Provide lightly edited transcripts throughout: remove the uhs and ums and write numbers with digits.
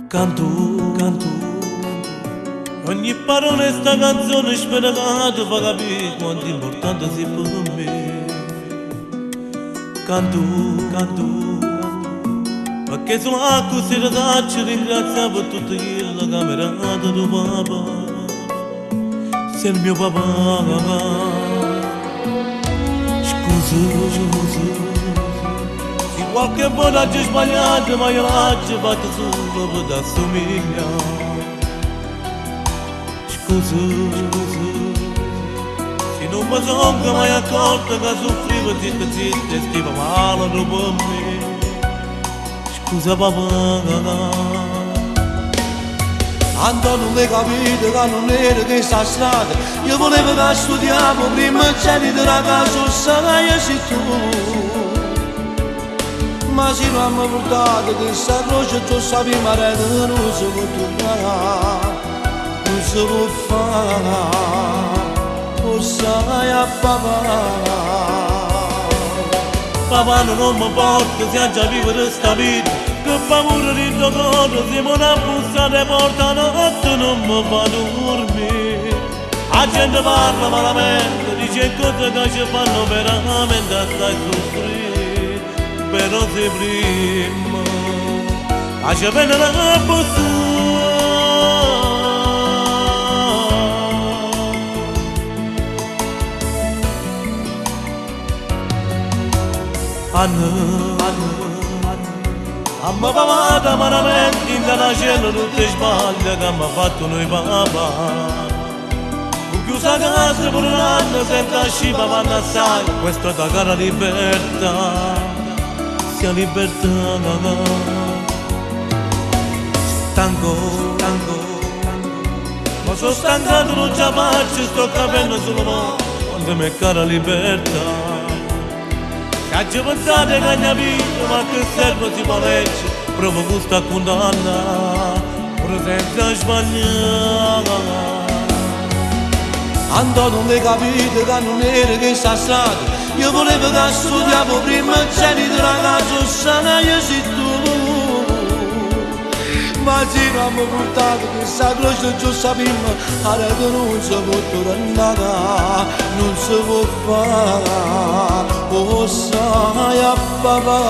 Canto, canto. Ogni parola 'e 'sta canzone spero ca te fa capì quanto è importante si pe' me. Canto, canto. Pecché solo accussì te saccio ringrazià pe' tutto chello ca m'hê dato tu papà. Sei il mio papà. Scusa, scusa. Si qualche volta aggio sbagliato, ma io l'aggio fatto sulo pe' t'assumiglià. Scusa, scusa. Si nun me songo mai accorto ca suffrive zitto zitto e stive male tu pe' me. Scusa papà. Anto' nun l'hê capito ca nun era chesta 'a strada Io vulevo ca studiavo 'o primmogenito d' 'a casa 'o ssaje si tu Ma si nun amma purtato chesta croce tu 'o ssapimmo aret nun se po' turnà Nun se po' fà 'O ssaje a papà. Papà nun me 'mporta si aggia vivere sta vita Che paura dint' 'o core si mo n'abbussate 'e porta 'a notte nun me fa durmì 'A gente parla malamente dice 'e cose ca ce fanno veramente assai suffrì Però si primma ca ce veneno a bussà. Anna, Amma pavato amaramente dint' 'a na cella tutt' 'e sbaglie che amma fatto noi papà. Cu chiusa 'a casa pure n'anno senza ascì pavanno assaje questa è stata cara libertà, sì 'a libertà. Stanco, stanco, mo so' stancato nun ce 'a faccio sto capenno sulo mo quanto m'è cara 'a libertà. C'aggio pensato 'e cagnà vita ma che serve si po' 'a legge prova gusto a cundannà pure senza sbaglià. Anto' nun l'hê capito ca nun era chesta 'a strada Io vulevo ca studiavo 'o primmogenito d' 'a casa 'o ssaje si tu Ma si nun amma purtato chesta croce già 'o ssapimmo aret nun se po' turnà Nun se po' fà 'O ssaje a papà.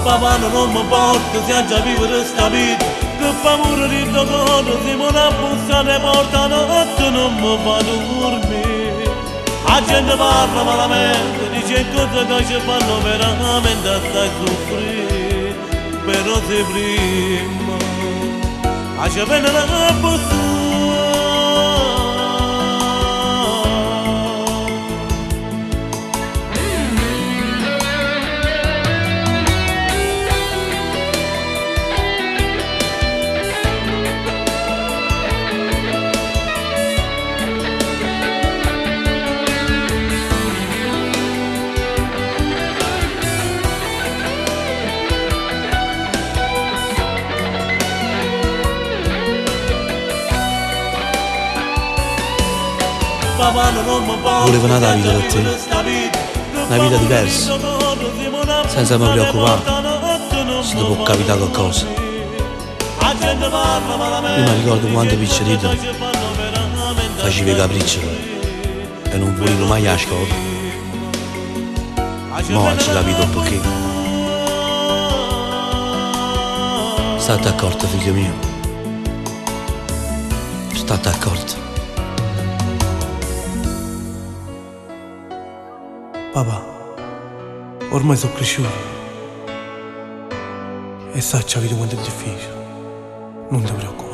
Papà nun me 'mporta si aggia vivere sta vita Che paura dint' 'o core si mo n'abbussate 'e porta 'a notte nun me fa durmì 'A gente parla malamente dice 'e cose ca ce fanno veramente assai suffrì Però si primma ca ce veneno a bussà. Vulevo n'ata vita pe te, na vita diversa, senza me preoccupà si te po' capità coccosa. Io m'arricordo quando piccerillo facevo 'e capricci e nun vulive mai 'a scola. Mo aggio capito 'o pecché. Statte accorto figlio mio. Statte accorto. Papà, ormai so' crisciuto e saccio 'a vita quanto è difficile, nun te preoccupà.